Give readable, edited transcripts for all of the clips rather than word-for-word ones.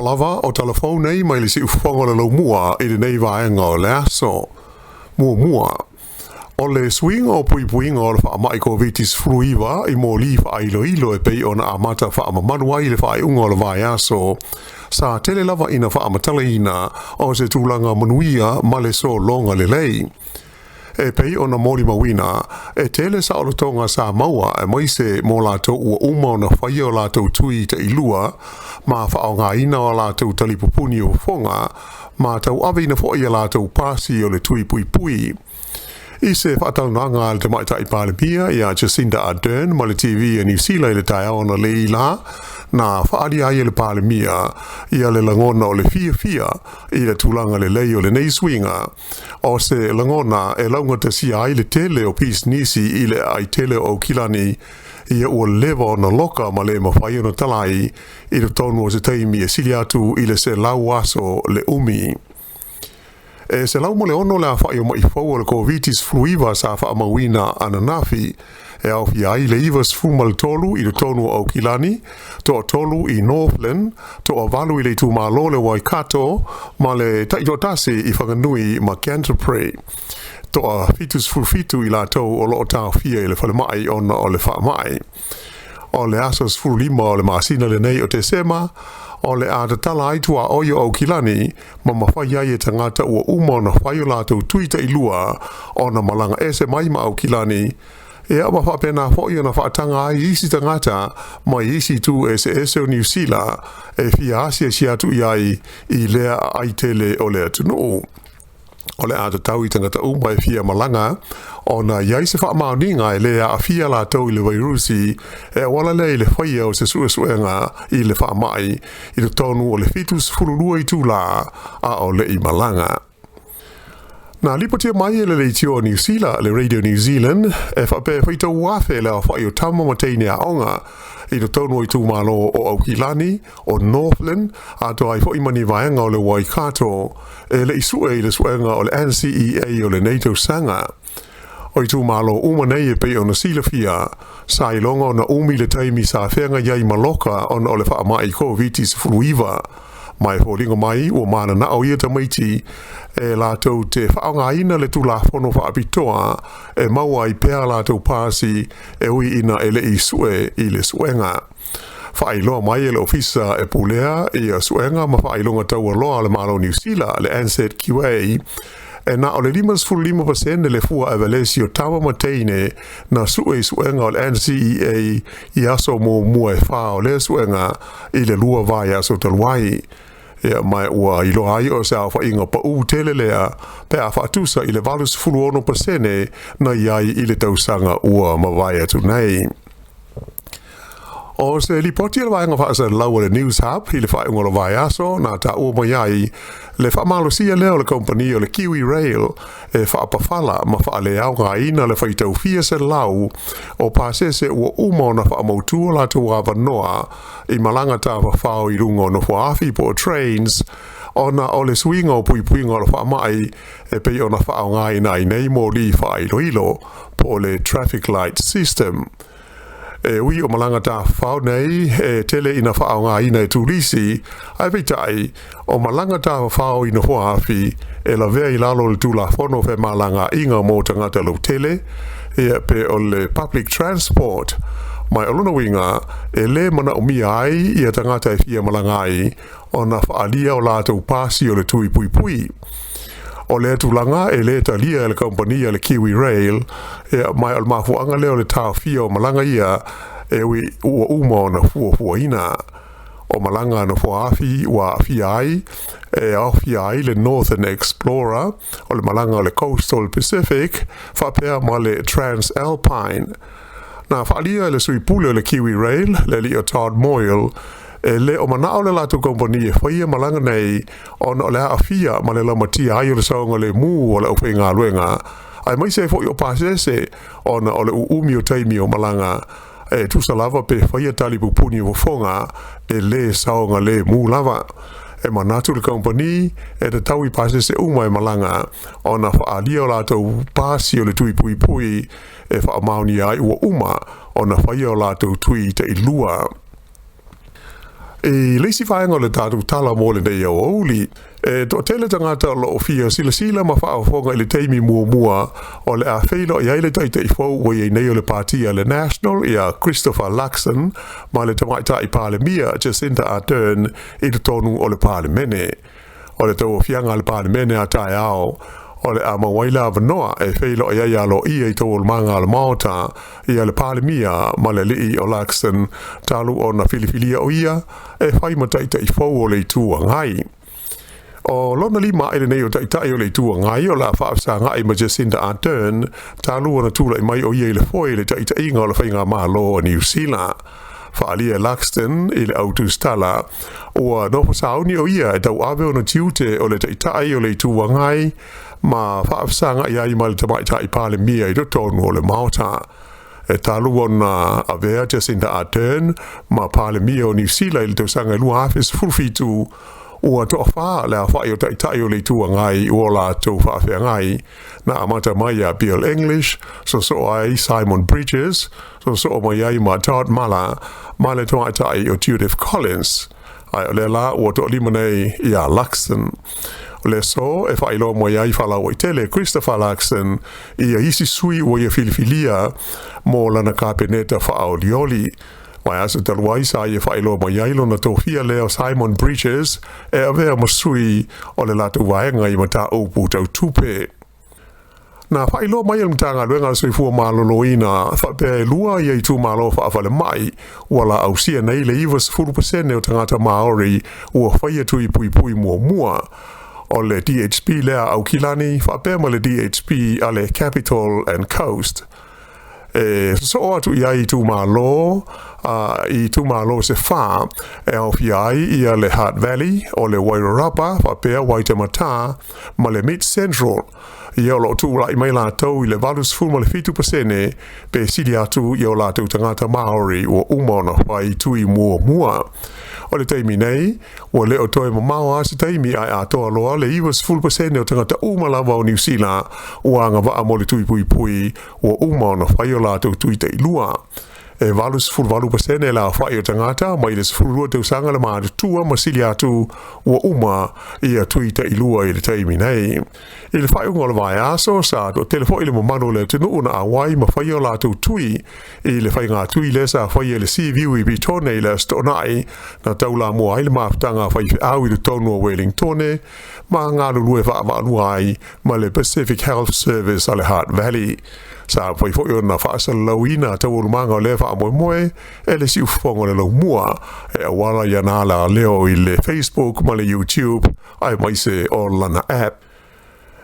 Alofa lava o talafou nei mai le siufofoga o le laumua i lenei vaega o le aso. Muamua, o le suiga o puipuiga o le faamai Koviti-19 i moli faailoilo e pei ona amata faamamalu ai i le faaiuga o le vaiaso, sa tele lava ina faamatalaina o se tulaga manuia ma le sologa lelei. E pei ona molimauina, e tele saolotoga sa maua aemaise mo latou ua uma ona faia o latou tui tailua ma faaaogaina o latou talipupuni o fofoga ma tauaveina foi a latou pasi o le tui puipui. I se faatalanoaga a le Tamaitai Palemia ia Jacinda Ardern ma le TV a Niu Sila i le taeao analeila, na faaalia ai e le Palemia ia le lagona o le fiafia i le tulaga lelei o lenei suiga, o se lagona e laugatasia ai le tele o pisinisi i le aai tele o Aukilani, ia ua leva ona loka ma le mafai ona talai i totonu o se taimi e sili atu i le 100 aso le umi. E 106 le aofai o ma'i fou o le Koviti-19 sa faamauina ananafi, e aofia ai le 93 i totonu o Aukilani, toatolu i Northland, toavalu i le itumalo o le Waikato, ma le taitoatasi i Whanganui ma Canterbury. Toa 77 i latou o lo o taofia i le falemai ona o le faamai. O le aso 15 o le masina lenei o Tesema, o le a tatala ai tuaoi o Aukilani ma mafai ai e tagata ua uma ona fai o latou tui tailua ona malaga ese mai ma Aukilani, ia ma faapena foi ona faataga ai isi tagata mai isi itu eseese o Niu Sila e fia asiasi atu i ai i lea aai tele o le atunuu. O le a tatau i tagata uma e fia malaga ona i ai se faamaoniga e le aafia latou i le vairusi e auala lea i le faia o se suesuega i le faamai i totonu o le 72 itula a o le i malaga. Na lipotia mai e le leitio o Niu Sila, le Radio New Zealand, e faapea e faitau afe le aofai o tama ma teine aoga i totonu o itumalo o Aukilani, o Northland, atoa ai foi ma ni vaega o le Waikato e le i sue i le suega o le NCEA o lenei tausaga. O itumalo uma nei e pei ona silafia, sa iloga ona umi le taimi sa feagai ai ma loka ona o le faamai Koviti-19. Ma e foliga mai ua mananao ia tamaiti e latou te faaaogaina le Tulafono Faapitoa e maua ai pea a latou pasi e ui ina e le i sue i le suega. Faailoa mai e le Ofisa e pulea ia suega ma faailoga taualoa a le Malo o Niu Sila, le NZQA, e na o le 55% le fua avelesi o tama ma teine na sue i suega o le NCEA i aso muamua e fa o lea suega i le lua vaiaso talu ai. Ia, ma ua iloa ai o se aofaiga paū tele lea pe a faatusa i le 86% na i ai i le tausaga ua mavae atu nei. O se lipoti a le vaega faasalalau a le News Hub i le faaiuga o le vaiaso na taua mai ai le faamalosia lea o le kamupani o le Kiwi Rail e faapafala ma faaleaogaina le faitau fia selau o pasese ua uma ona faamautu o latou avanoa i malaga tafafao i luga o nofoaafi po o trains ona o le suiga o puipuiga o le faamai e pei ona faaaogaina ai nei moli faailoilo po o le traffic light system. E ui o malaga tafafao nei e tele ina faaaogaina e turisi, ae peitai, o malaga tafafao i nofoaafi e lavea i lalo o le Tulafono o Femalagaaiga mo Tagata Lautele, ia pe o le public transport. Ma o lona uiga, e lē manaomia ai ia tagata e fia malaga ai ona faaalia o latou pasi o le tui puipui. O lea tulaga e lē talia e le kamupani a le Kiwi Rail, ia, ma o le mafuaaga lea o le taofia o malaga ia e ui ua uma ona fuafuaina. O malaga a nofoaafi ua aafia ai, e aofia ai le Northern Explorer, o le malaga o le Coastal Pacific, faapea ma le Transalpine. Na faaalia e le sui pule o le Kiwi Rail, le alii o Todd Moyle, e le o manao le latou kamupani e faia malaga nei ona o le aafia ma le laumatia ai o le saogalemu o le aufaigaluega, aemaise ai foi o pasese ona o le uumi o taimi o malaga e tusa lava pe faia tali pupuni o fofoga e lē saogalemu lava. E manatu le kamupani e tatau i pasese uma e malaga ona faaalia o latou pasi o le tui puipui e faamaonia ai ua uma ona faia o latou tui tailua. I le isi vaega o le tatou tala mo lenei aoauli, e toatele tagata o lo o fia silasila ma faafofoga i le taimi muamua o le a feiloai ai le Taitai fou ua i ai nei o le Pati a le National ia Christopher Luxon ma le Tamaitai Palemia Jacinda Ardern i totonu o le Palemene. O le tauaofiaga a le Palemene a taeao, o le a maua ai le avanoa e feiloai ai aloaia i taualumaga a le Maota ia le Palemia ma le alii o Luxon talu ona filifilia o ia e fai ma Taitai fou o le Itu Agai. O lona lima ai lenei o Taitai o le Itu Agai o le a faafesagai ma Jacinda Ardern talu ona tulai mai o ia i le foe i le taitaiga o le Faigamalo a Niu Sila. Faaalia e Luxton i le au tusitala, ua nofo sauni o ia e tauave ona tiute o le Taitai o le Itu Agai ma faafesagai ai ma le Tamaitai Palemia i totonu o le Maota. E talu ona avea Jacinda Ardern ma Palemia o Niu Sila i le tausaga e 2017, ua toafā le aofai o Taitai o le Itu Agai ua latou faafeagai, na amata mai ia Bill English, soosoo ai Simon Bridges, soosoo mai ai ma Todd Muller ma le tamaitai o Judith Collins. Ae o lea la ua toalima nei ia Luxon. O le aso e faailoa mai ai faalauaitele Christopher Luxon i isi sui ua ia filifilia mo lana Kapeneta faaolioli. Vaiaso talu ai sa ia faailoa mai ai lona tofia lea o Simon Bridges e avea ma sui o le latou vaega i mataupu tau tupe. Na faailoa mai e le Matagaluega a le Soifua Maloloina faapea e lua ia itumalo faafalemai ua laausia nei le 90% o tagata Maori ua faia tui puipui muamua. O le DHB lea a Aukilani faapea ma le DHB a le Capital and Coast. E sosoo atu i ai itumalo i itumalo se fa e aofia ai ia le Hutt Valley, o le Wairarapa faapea Waitematā ma le Mid Central. Ia o lo o tulai mai latou i le 87% pe sili atu i o latou tagata Maori ua uma ona fai tui muamua. O le taimi nei, ua le o toe mamao lava se taimi ae atoa loa le 90% o tagata uma lava o Niu Sila ua agavaa mo le tui puipui ua uma ona fai o latou tui tailua. E 88% le aofai o tagata mai le 12 tausaga le matutua ma sili atu ua uma ia tui tailua i le taimi nei. I le faaiuga o le vaiaso, sa toatele foi le mamalu o le atunuu na auai ma faia o latou tui i le faiga tui lea sa faia i le Seaview i Petone i le Aso Toonai, na taulamua ai le mafutaga a faifeau i totonu o Wellingtone ma galulue vaavaalua ai ma le Pacific Health Service a le Hutt Valley. Sa mafai foi ona faasalalauina taualumaga o lea faamoemoe e le siufofoga o le laumua e auala i ana alaleo i le Facebook ma le YouTube aemaise o lana app.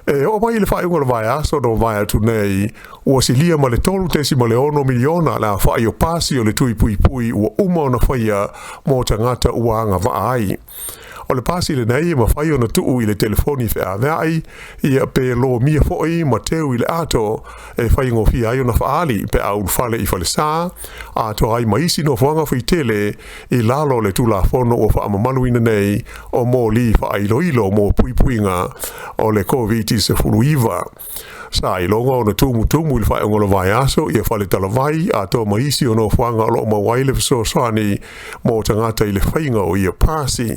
E oo mai i le faaiuga o le vaiaso na mavae atu nei, ua silia ma le 3.6 miliona le aofai o pasi o le tui puipui ua uma ona faia mo tagata ua agavaa ai. O le pasi lenei e mafai ona tuu i le telefoni feaveai, ia pe lomia foi ma teu i le ato e faigofie ai ona faaali pe a ulufale i falesa, atoa ai ma isi nofoaga faitele i lalo o le Tulafono ua faamamaluina nei o Moli Faailoilo mo Puipuiga o le Koviti-19. Sa iloga ona tumutumu i le faaiuga o le vaiaso ia faletalavai atoa ma isi o nofoaga o lo o maua ai le fesoasoani mo tagata i le faiga o ia pasi.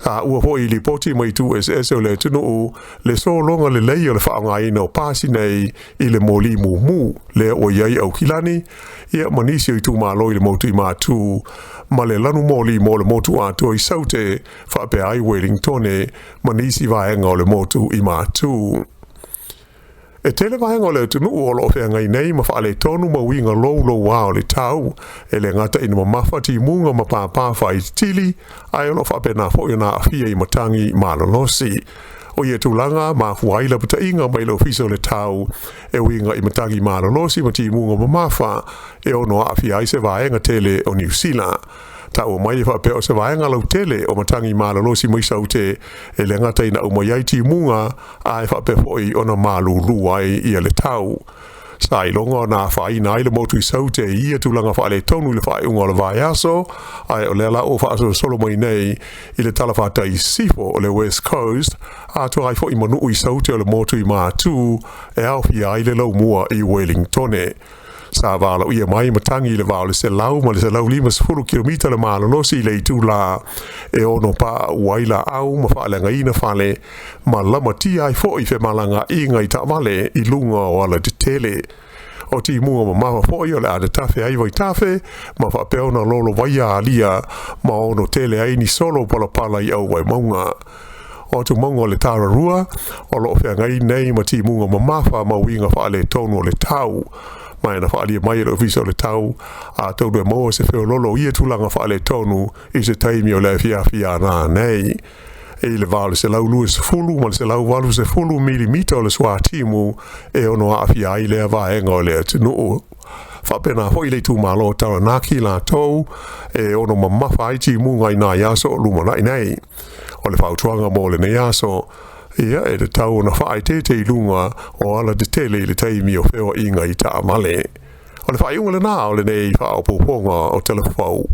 A ua foi i lipoti mai itu eseese o le atunuu le sologa lelei o le faaaogaina o pasi nei i le moli mumu lea ua i ai Aukilani ia ma nisi o itumalo i le motu i Matu ma le lanu moli mo le motu atoa i Saute faapea ai Wellingtone ma nisi vaega o le motu i Matu. E tele vaega o le atunuu o lo o feagai nei ma faaletonu ma uiga loulouā o le tau, e le gata ina mamafa timuga ma pāpā faaititili, ae o lo o faapena foi ona aafia i matagi malolosi. O ia tulaga, mafua ai lapataiga mai le Ofisa o le Tau e uiga i matagi malolosi ma timuga mamafa e ono aafia ai se vaega tele o Niu Sila. Taua mai e faapea o se vaega lautele o matagi malolosi mai Saute e le gata ina aumai ai timuga ae faapea foi ona malūlū ai ia le tau. Sa iloga ona afaina ai le motu i Saute i ia tulaga faaletonu i le faaiuga o le vaiaso, ae o lea la ua faasolosolo mai nei i le talafatai i sisifo o le West Coast, atoa ai foi ma nuu i Saute o le motu i Matu e aofia ai le laumua i Wellingtone. Sa valaaulia mai matagi i le va o le 100 ma le 150 kilomita le malolosi i le itulā e ono paau ai laau ma faaleagaina fale ma lamatia ai foi femalagaaiga i taavale i luga o alatetele. O timuga mamafa foi o le a tatafe ai vaitafe ma faapea ona lolovaia alia ma ono tele ai ni solo palapala i auvaemauga. O atumauga o le Tararua o lo o feagai nei ma timuga mamafa ma uiga faaletonu o le tau. Ma e na faaalia mai e le Ofisa o le Tau, atonu e maua se feoloolo o ia tulaga faaletonu i se taimi o le afiafi a nanei. I le va o le 120 ma le 180 milimita o le suatimu e ono aafia ai lea vaega o le atunuu. Faapena foi le itumalo o Taranaki latou e ono mamafa ai timuga i nai aso o lumanai nei. O le fautuaga mo lenei aso, ia e tatau ona faaeteete i luga o alatetele i le taimi o feoaiga i taavale. O le faaiuga lena o lenei faaopoopoga o Tala Fou.